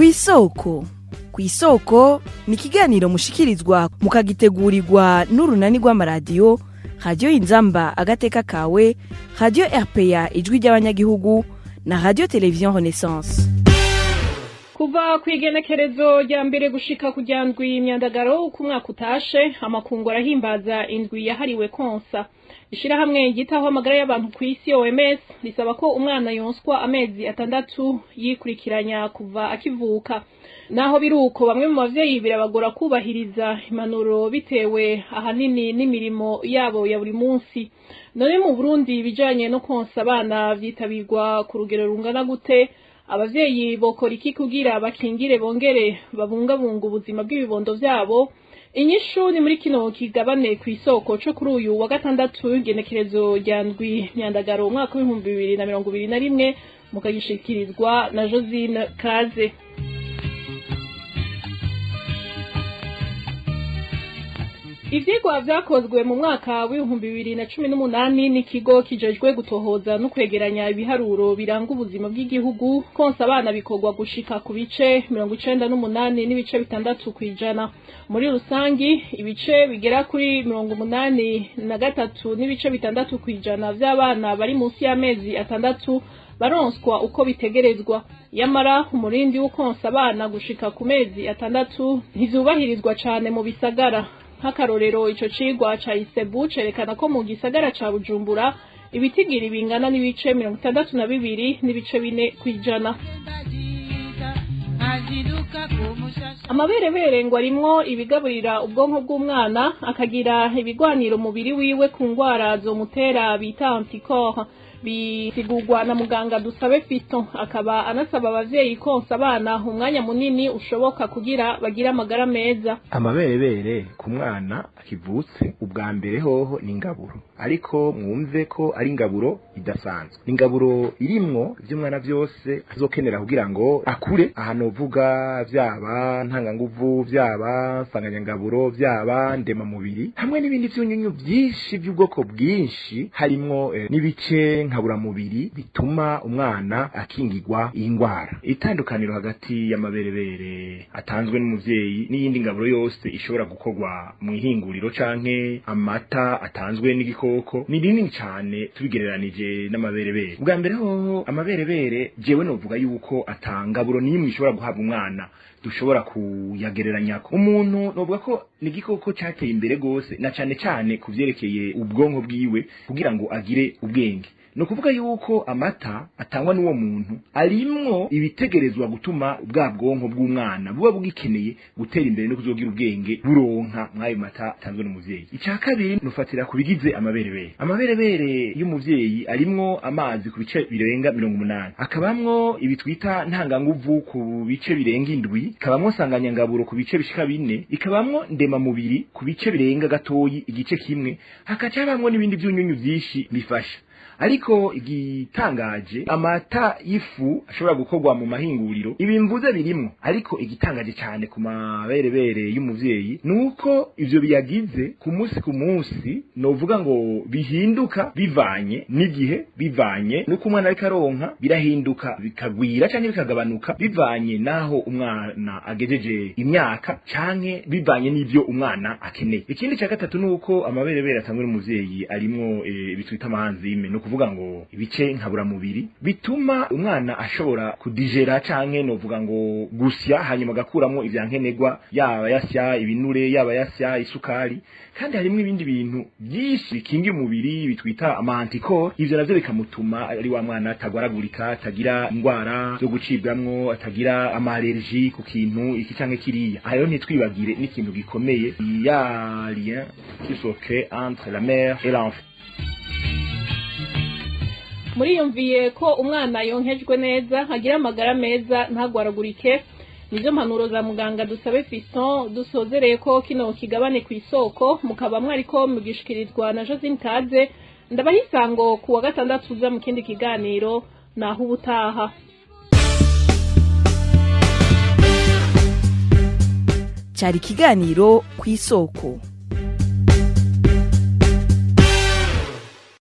Kw'isoko. Kw'isoko ni ikiganiro mushikirizwa, mukagitegurirwa n'urunani rw'amaradiyo Radiyo Inzamba Agateka Kawe, Radiyo RPA Ijwi ry'Abanyagihugu na Radiyo Televiziyo Renaissance. Kuva ku igenekerezo rya 1 gushika ku rya 7 Imyandagaro uko umwaka utashe, amakungu arahimbaza indwi yahariwe konsa. Ishirahamwe ryitaho amagara y'abantu ku isi, OMS, risaba ko umwana yonswa amezi 6 yikurikiranya kuva akivuka. Naho biruko, bamwe mu bavyeyi birabagora kubahiriza impanuro, bitewe ahanini n'imirimo yabo ya buri munsi. None mu Burundi ibijanye no konsa abana vyitabirwa ku rugero rungana gute? Abavyeyi bokora iki kugira bakingire bongere babungabunga ubuzima bw'ibibondo vyabo? Inyishu ni muri kino kigabane ku Isoko co kuri uyu wa gatandatu, igenekerezo rya 7 Myandagaro, umwaka w'2021, mukagishikirizwa na Josine Kaze. Ivyigwa vyakozwe mu mwaka w'2018 n'ikigo kijejwe gutohoza no kwegeranya ibiharuro biranga ubuzima bw'igihugu, konsa abana bikorwa gushika ku bice 98.6%. Muri rusangi, ibice bigera kuri 83.6% vy'abana bari munsi y'amezi 6 baronswa uko bitegerezwa. Yamara umurindi w'ukonsa abana gushika ku mezi 6 ntivyubahirizwa cane mu bisagara. Nk'akarorero, ico cigwa ca Isebu cerekana ko mu gisagara ca Bujumbura ibitigiri bingana n'ibice 62.4%. Amaberebere ngo arimwo ibigaburira ubwonko bw'umwana, akagira ibigwaniro umubiri wiwe ku ngwara zomutera bita anticorps. Bisigurwa na muganga Dusabe Fiston, akaba anasaba abavyeyi konsa abana umwanya munini ushoboka kugira bagire amagara meza. Amaberebere ku mwana akivutse ubwa mbere hoho ni ingaburo, ariko mwumve ko ari ingaburo idasanzwe. Ni ingaburo irimwo ivy'umwana vyose azokenera kugira ngo akure. Aha novuga vyaba ntanganguvu, vyaba nsanganyangaburo, vyaba ndemamubiri, hamwe n'ibindi vyunyunyu vyinshi vy'ubwoko bwinshi, harimwo n'ibice nkaburamubiri bituma umwana akingirwa iyi ngwara. Itandukaniro hagati y'amaberebere atanzwe n'umuvyeyi n'iyindi ngaburo yose ishobora gukorwa mu ihinguriro canke amata atanzwe n'igikoko ni rinini cane tubigereranije n'amaberebere. Ubwa mbere hoho, amaberebere jewe novuga yuko atangaburo n'imwe ishobora guhabwa umwana dushobora kuyagereranyako. Umuntu novuga ko ni igikoko cateye imbere gose, na cane cane kuvyerekeye ubwonko bwiwe kugira ngo agire ubwenge. Ni ukuvuga yuko amata atangwa n'uwo muntu arimwo ibitegerezwa gutuma bwa bwonko bw'umwana buba bugikeneye gutera imbere no kuzogira ubwenge buronka mw'ayo mata atanzwe n'umuvyeyi. Icya kabiri, nufatira ku bigize amaberebere. Amaberebere y'umuvyeyi arimwo amazi ku bice birenga 80, akabamwo ibi twita ntanganguvu ku bice birenga 7, ikabamwo nsanganyangaburo ku bice bishika 4, ikabamwo ndemamubiri ku bice birenga gatoyi igice kimwe, hakaca habamwo n'ibindi vyunyunyu vyinshi bifasha. Ariko igitangaje, amata y'ifu ashobora gukorwa mu mahinguriro, ibi mvuze birimwo, ariko igitangaje cyane ku maberebere y'umuvyeyi nuko ivyo biyagize ku munsi ku munsi novuga ngo bihinduka bivanye n'igihe, bivanye nuko umwana ariko aronka, birahinduka bikagwira canke bikagabanuka bivanye naho umwana agejeje imyaka canke bivanye n'ivyo umwana akeneye. Ikindi cya gatatu nuko amaberebere atangwa n'umuvyeyi arimwo bitwita amahanzime, no kuvuga ngo ibice nkaburamubiri bituma umwana ashobora kudijera canke novuga ngo gusya, hanyuma agakuramwo ivyankenerwa, yaba yasya ibinure, yaba yasya isukari. Kandi harimwo ibindi bintu byinshi bikinga umubiri bitwita ama anticorps. Ivyo navyo bikamutuma ari wa mwana atagwaragurika, atagira indwara zo gucibwamwo, atagira ama allergie ku kintu iki canke kiriya. Aha rero ntitwibagire n'ikintu gikomeye, ya lien qui se crée entre la mère et l'enfant. Muriyumviye ko umwana yonkejwe neza agira amagara meza, ntagwaragurike. Nizo mpanuro za muganga Dusabe Fiston. Dusozereye ko kino kigabane ku Isoko, mukaba mwariko mugishikirizwa na Josine Kaze. Ndabaha isango ku wa gatandatu uza mu kindi kiganiro. Naho ubutaha. Cyari ikiganiro Ku Isoko.